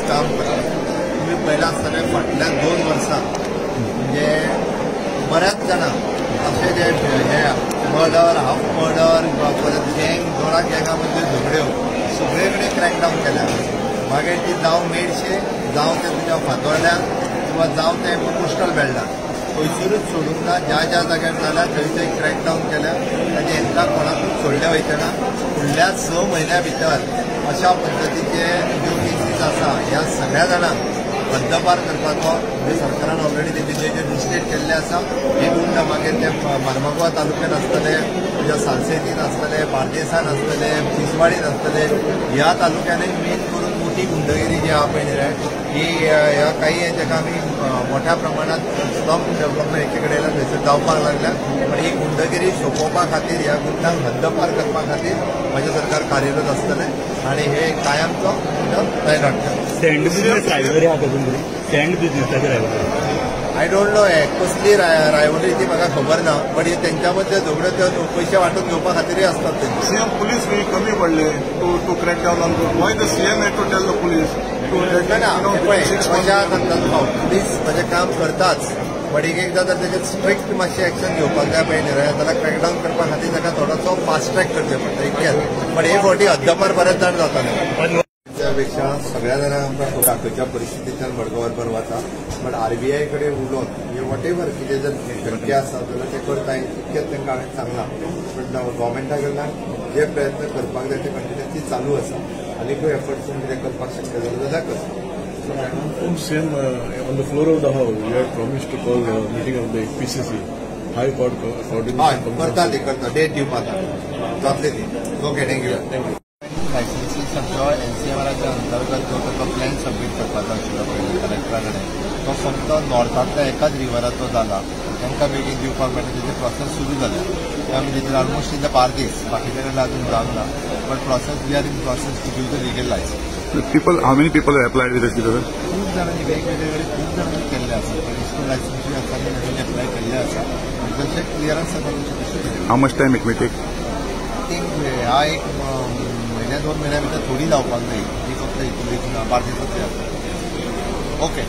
काम करता. तुमी पळयलां आसतलें फाटल्या 2 वर्सां म्हणजे बऱ्याच जाणां अशे जे हे मर्डर, हाफ मर्डर, परत गँग, दोना गँगा मदल्यो झगड्यो सगळे कडेन क्रॅकडावन केल्या. मागीर ती जावं मेडशे, जावं ते तुज्या फातोर्ड्या किंवा जावं ते कोस्टल बेल्टान, खंयसरूच सोडूंक ना. ज्या ज्या जाग्यार जाल्या थंय थंय क्रॅकडावन केल्या. ताचे हेंकां कोणाकूच सोडले वयचे ना. फुडल्या 6 म्हयन्या भितर अशा पद्दतीचे ज्यो केसीस आसा ह्या सगळ्या जाणांक हद्दपार करपाचो म्हणजे सरकारान ऑलरेडी तेजेर लिस्टेड केल्ले आसा. हे गुंड मागीर ते मार्मागोवा तालुक्यान आसतले, तुज्या सालसेतीन आसतले, बार्देसान आसतले, तिसवाडीन आसतले, ह्या तालुक्यांनी मेन करून मोठी गुंडगिरी जी आहा पळय न्ही ही ह्या काही ताका आमी मोठ्या प्रमाणात स्लम डेव्हलपमेंट एके कडेन थंयसर जावपाक लागल्या. पण ही गुंडगिरी सोंपोवपा खातीर, ह्या गुंडांक हद्दपार करपा खातीर म्हजें सरकार कार्यरत आसतलें आनी हे कायमचो लायन. सँड बिझनेस रायवलरी आहा तातूंत, सँड बिझनेसाची रायवलरी. I don't know कसली रायवलरी ती म्हाका खबर ना, बट तेंच्या मदले झगड्यो त्यो पयशे वांटून घेवपा खातीरय आसतात. तेंचे सीएम पुलीस कमी पडले to crack down on why the CM had to tell the police to ना. पळय कशें सांगता तुका, पुलीस म्हजें काम करताच, बट एक एकदां जर तेजेर स्ट्रिक्ट मातशें एक्शन घेवपाक जाय पळय न्ही जाल्यार क्रॅकडावन करपा खातीर ताका थोडोसो फास्ट ट्रॅक करचें पडटा इतकेंच. बट हे फावटी हद्दपार बरेच जाण जाताले. त्यापेक्षा सगळ्या जाणांक आमकां खंयच्या परिस्थितींतल्यान मडगांव बरोबर वता, बट आरबीआय कडेन उलोवन म्हणजे what ever कितें जर शक्य आसा जाल्यार तें करता इतकेंच तांकां हांवें सांगलां. बट गव्हर्मेंटा कडल्यान जे प्रयत्न करपाक जाय ते कंटिन्युअसली चालू आसा. आनीकूय एफर्ट्स कितें करपाक शक्य जालें जाल्यार करता. CM, on the floor of the house, you had promised to call a meeting of the PCC, High Court Coordination Committee. करता ती, करता, डेट दिवपाक जातली ती. Okay, thank you. Thank you. लायसन्सीसाचो एनसीएमआराच्या अंतर्गत जो ताचो प्लॅन सबमीट करपाचो आशिल्लो पळय कलेक्टरा कडेन, तो फक्त नॉर्थांतल्या एकाच रिवराचो जाला. तांकां बेगीन दिवपाक मेळटा तेजी प्रोसेस सुरू जाल्या. ते आमी तेजेर ऑलमोस्ट इन the Bardez, बाकीच्या कडेन अजून जावंक ना, but process we are in process to give the legal licence. People, how many people have applied with us? खूब जाणांनी वेगवेगळे कडेन खूब जाणांनी केल्ले आसा. इस्कूल लायसन्सूय आसा, नवीन एप्लाय केल्ले आसा. जशें क्लियरन्स जाता तशें तशें. How much time it may take? Think ह्या 1 म्हयन्या 2 म्हयन्या भितर थोडी जावपाक जाय. ही फक्त हितून बार्देसांतली आसा. ओके.